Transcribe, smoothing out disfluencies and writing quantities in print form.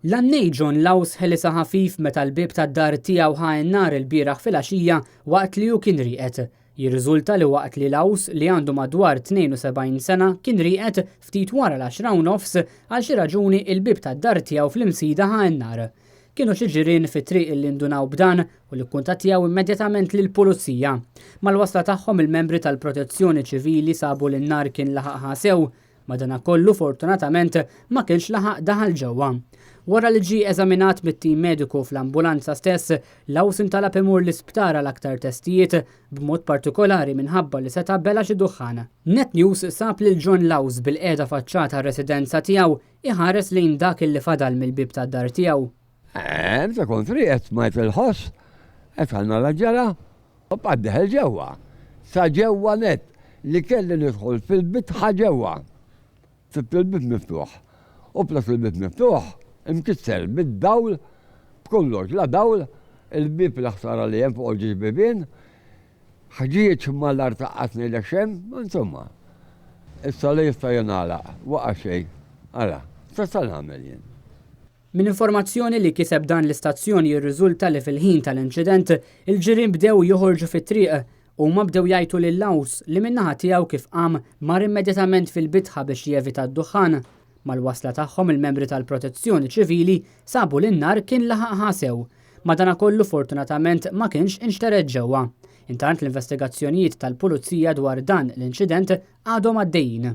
L-għannej John Laus ħelisha ħafif meta l-bieb tad-dar tiegħu ħa n-nar ilbieraħ filgħaxija waqt li hu kien rieqed. Jirriżulta li waqt li Laus, li għandu madwar 72 sena, kien rieqed, ftit wara l-10:30, għal xi raġuni il-bieb tad-dar tiegħu fl-Imsida ħa n-nar. Kienu xi ġirien fit-triq li ndunaw b'dan u li kkuntattjaw immedjatament lill-Pulizija. Mal-wasla tagħhom il-membri tal-Protezzjoni Ċivili sabu li n-nar kien laħaqha sew. Madanakollu, fortunatament, ma kienx laħaq daħal ġewwa. Wara li ġie eżaminat mit-tim mediku fl-ambulanza stess, Laws intalab imur l-isptar għal aktar testijiet, b'mod partikolari minħabba li seta' bela' xi duħħan. Net News sab lil John Laws bilqiegħda faċċata r-residenza tiegħu, iħares lejn dak li fadal mill-bieb tad-dar tiegħu. Meta kont rieqed smajt il-ħoss, qed għal nara ġara, u bqajt dieħel ġewwa. Sa ġewwa nett li kelli nidħol fil-bitħa ġewwa. Sibt il-bieb miftuħ. U plus il-bieb miftuħ, imkisser bid-dawl, b'kollox, la dawl, il-bieb la ħsara li hemm fuq il-ġiex bibien, ħġieġ mal-art aqqas ngħidlek x'hemm, insomma. Issa li jista' jingħalaq, waqa' xejn. Ara, x'se nagħmel jien? Minn informazzjoni li kiseb dan l-istazzjon jirriżulta li fil-ħin tal-inċident, il-ġirien bdew joħorġu fit-triq. Huma bdew jgħajtu lil Laus li min-naħa tiegħu kif qam mar immedjatament fil-bitħa biex jevita d-duħħan. Mal-wasla tagħhom il-membri tal-Protezzjoni Ċivili sabu li n-nar kien laħaqha sew. Madanakollu fortunatament ma kienx inxtered ġewwa. Intant l-investigazzjonijiet tal-Pulizija dwar dan l-inċident għadhom għaddejjin.